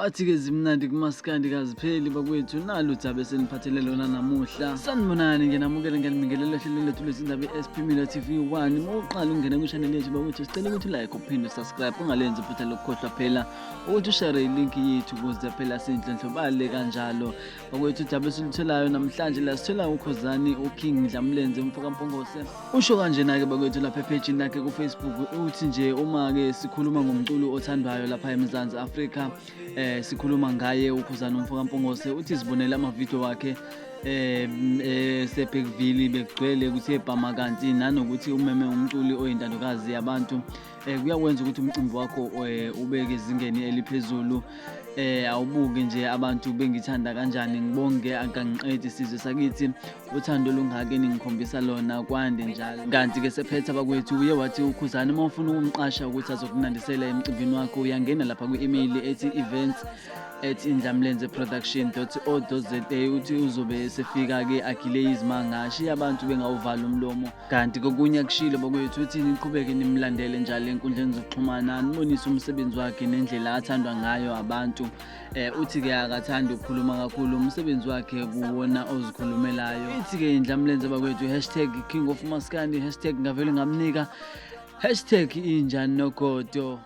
Bathi-ke zimnandi kumaskandi kazipheli bakwethu, nalu udaba eseniphathele lona namuhla. Sanibonani, ngiyanamukela, ngiyanibingelela ohlelweni lethu lwezindaba i-SP Media TV 1. Uma uqala ukungena kwi-channel yethu bakwethu, sicela ukuthi like uphinde usubscribe, ungalenzi iphutha lokukhohlwa phela ukuthi ushare ilink yethu ukuze phela sindlondlobale kanjalo. Bakwethu, udaba esilutholayo namhlanje la sithola uKhuzani uKing Ndlamlenze umfokaMpungose. Usho kanjena-ke bakwethu lapha ephejini lakhe kuFacebook, uthi nje uma-ke sikhuluma ngomculo othandwayo lapha eMzansi Afrika, sikhuluma ngaye uKhuzani umfokaMpungose, uthi sibonele amavidiyo wakhe eseBergville bekugcwele kuthe bhama, kanti nanokuthi umeme umculi oyintandokazi yabantu, kuyakwenza ukuthi umcimbi wakho ubeke ezingeni eliphezulu. Awubuke nje abantu bengithanda kanjani, ngibonge akangiqedi sizwe sakithi, uthando olungaka eningikhombisa lona, kwande njalo. Kanti-ke sephetha bakwethu, uye wathi uKhuzani uma ufuna ukumqasha ukuthi azokunandisela emcimbini wakho, uyangena lapha kwi-email ethi events@indlamlenzeproduction.co.za. Uthi uzobe esefika-ke agile izimanga, ashiye abantu bengawuvali umlomo. Kanti kokunye akushilo bakwethu, uthi niqhubeke nimlandele njalo enkundleni zokuxhumana, nibonise umsebenzi wakhe nendlela athandwa ngayo abantu. Uthi-ke akathandi ukukhuluma kakhulu, umsebenzi wakhe kuwona ozikhulumelayo. Ithi-ke Indlamlenze bakwethu, #KingOfMaskandi, #NgaveleNgamnika, #InjaniNogodo.